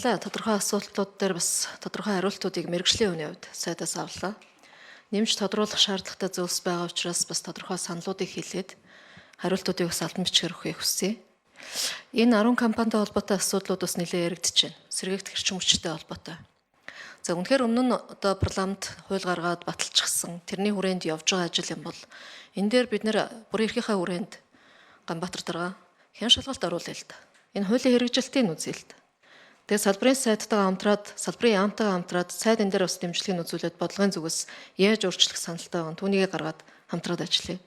Баярлалаа. Тодорхой асуултууд дээр бас тодорхой хариултуудыг мэргэжлийн хүний хувьд сайдаас авлаа. Нэмж тодруулах шаардлагатай зүйлс байгаа учраас бас тодорхой саналуудыг хэлээд хариултуудыг бас албан бичгээр өгөхийг хүсье. Энэ 10 компанитай холбоотой асуудлууд бас нэлээд яригдж байна. Сэргээгдэх эрчим хүчтэй холбоотой. За, үнэхээр өмнө нь одоо парламент хууль гаргаад баталчихсан, тэрний хүрээнд явж байгаа ажил юм бол энэ дээр бид нэр бүрэн эрхийнхээ хүрээнд, Ганбаатар дарга, хян шалгалт оруулъя л да. Энэ хуулийн хэрэгжилтийг үзье л да. Тэгээ салбарын сайдтайгаа хамтраад, салбарын яамтайгаа хамтраад сайд энэ дээр бас дэмжлэгийг үзүүлээд, бодлогын зүгээс яаж өөрчлөх саналтай байгаа түүнийгээ гаргаад хамтраад ажиллая.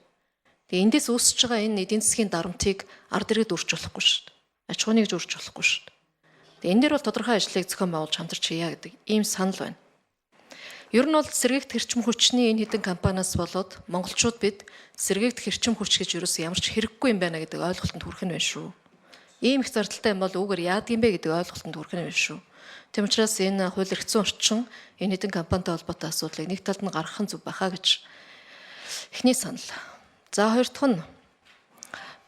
Тэгээ эндээс үүсэж байгаа энэ эдийн засгийн дарамтыг ард иргэд үрж болохгүй шүү дээ. Аж ахуйн нэгж үрж болохгүй шүү дээ. Тэгээ энэ дээр бол тодорхой ажлыг зохион байгуулж хамтарч хийя гэдэг ийм санал байна. Ер нь бол сэргээгдэх эрчим хүчний энэ хэдэн компаниас болоод монголчууд бид сэргээгдэх эрчим хүч гэж ерөөс ямар ч хэрэггүй юм байна гэдэг ойлголтод хүрэх нь байна шүү. Ийм их зардалтай юм бол үүгээр яадаг юм бэ гэдэг ойлголтод хүрэх нь байна шүү. Тийм учраас энэ хууль эрх зүйн орчин, энэ хэдэн компанитай холбоотой асуудлыг нэг талд нь гаргах нь зөв байхаа гэж эхний санал. За, хоёр дахь нь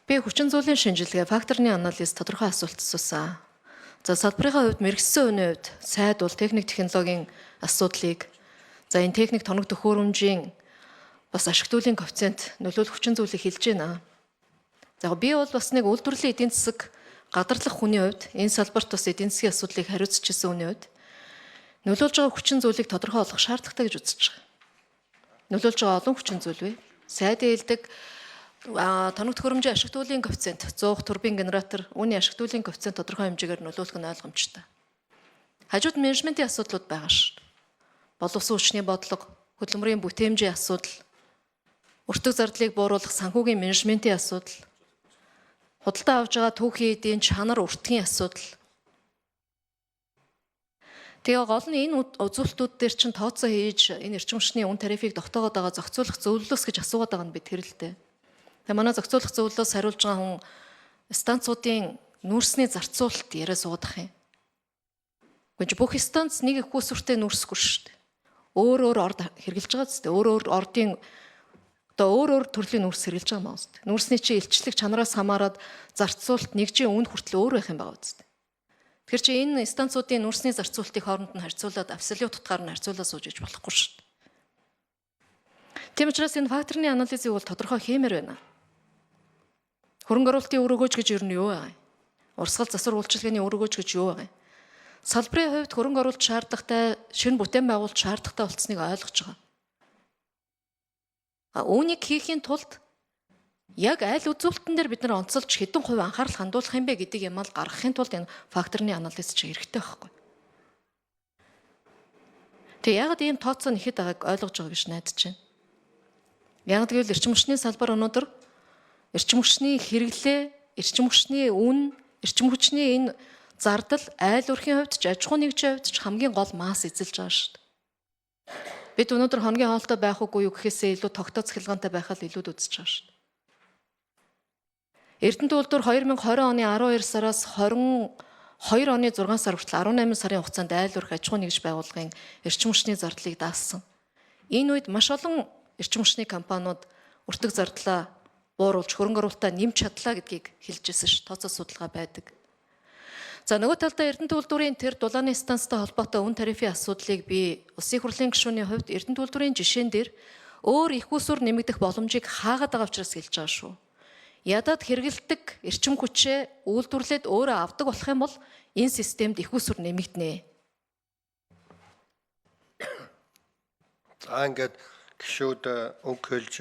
би хүчин зүйлийн шинжилгээ, факторны анализ тодорхой асуулт асуусан. За, салбарынхаа хувьд, мэргэшсэн хүний хувьд сайд бол техник технологийн асуудлыг, за, энэ техник тоног төхөөрөмжийн бас ашиг төлөвийн коэффициент нөлөөлөх хүчин зүйлийг хэлж байна. За, би бол бас нэг үйлдвэрлэлийн эдийн засаг гадарлах хүний хувьд, энэ салбарт бас эдийн засгийн асуудлыг хариуцж ирсэн хүний хувьд нөлөөлж байгаа хүчин зүйлийг тодорхой олох шаардлагатай гэж үзэж байгаа. Нөлөөлж байгаа олон хүчин зүйл бий. Сайдын хэлдэг тоног төхөөрөмжийн ашиг төлөвийн коэффициент, 100 турбин генератор, үүний ашиг төлөвийн коэффициент тодорхой хэмжээгээр нөлөөлөх нь ойлгомжтой. Хажууд менежментийн асуудлууд байгаа шүү. Боловсон хүчний бодлого, хөдөлмөрийн бүтээмжийн асуудал, өртөг зардлыг бууруулах санхүүгийн менежментийн асуудал, худалдаа авж байгаа түүхийн эдийн чанар, өртгийн асуудал. Тэгээ гол нь энэ үзүүлэлтүүд дээр чинь тооцоо хийж, энэ эрчим хүчний үн тарифыг тогтоогоод байгаа зохицуулах зөвлөлөөс гэж асуугаад байгаа нь бид тэр л дээ. Тэгээ манай зохицуулах зөвлөлөөс хариулж байгаа хүн станцуудын нүүрсний зарцуулалт яриа суугаад юм. Гэхдээ бүх станц нэг их усүртэй нүүрсгүй шүү дээ. Өөр өөр орд хэрэглэж байгаа зү. Өөр өөр ордын одоо өөр өөр төрлийн нүүрс хэрэглэж байгаа юм аа зү. Нүүрсний чи илчлэг чанараас хамаарат зарцуулалт, нэгжийн үн хүртэл өөр байх юм байгаа зү. Тэгэхээр чи энэ станцуудын нүүрсний зарцуулалтыг хооронд нь харьцуулаад, абсолют утгаар нь харьцуулаад сууж иж болохгүй шүү дээ. Тийм учраас энэ факторны анализыг бол тодорхой хиймээр байна. Хөрөнгө оруулалтын үр өгөөж гэж ер нь юу вэ? Урсгал засвар үйлчилгээний үр өгөөж гэж юу вэ? Салбарын хувьд хөрөнгө оруулалт шаардлагатай, шинэ бүтээн байгуулалт шаардлагатай болцсныг ойлгож байгаа. А үүнийг хийхийн тулд яг аль үзүүлэлтэн дээр бид нар онцолж, хэдэн хувь анхаарал хандуулах юм бэ гэдэг юм ал гаргахын тулд энэ факторны анализ чи хэрэгтэй байхгүй. Тэгээ яагаад ийм тооцоо нэхэд байгааг ойлгож байгаа гэж найдаж байна. Яг гэвэл эрчим хүчний салбар өнөөдөр эрчим хүчний хэрэглээ, эрчим хүчний үн, эрчим хүчний энэ зардал айл өрхийн хувьд ч, аж ахуйн нэгжийн хувьд ч хамгийн гол масс эзэлж байгаа шүү дээ. Бид өнөөдөр хоногийн хоолтой байх уугүй юу гэхээсээ илүү тогтоо цахилгаантай байхаа л илүүд үзэж байгаа шүү дээ. Эрдэнэт үйлдвэр 2020 оны 12 сараас 22 оны 6 сар хүртэл 18 сарын хугацаанд айл өрх, аж ахуйн нэгж байгууллагын эрчим хүчний зардлыг даасан. Энэ үед маш олон эрчим хүчний компаниуд өртөг зардлаа бууруулж, хөрөнгө оруулалтаа нэмж чадлаа гэдгийг хэлж ирсэн ш. Тооцоо судалгаа байдаг. За, нөгөө талдаа Эрдэнэт үйлдвэрийн тэр дулааны станцтай холбоотой үн тарифын асуудлыг би улсын хурлын гишүүний хувьд Эрдэнэт үйлдвэрийн жишээн дээр өөр их усүр нэмэгдэх боломжийг хаагаад байгаа учраас хэлж байгаа шүү. Ядаад хэрэгэлдэг эрчим хүчээ үйлдвэрлээд өөрөө авдаг болох юм бол энэ системд их усүр нэмэгдэнэ. За, ингээд гишүүд үг хэлж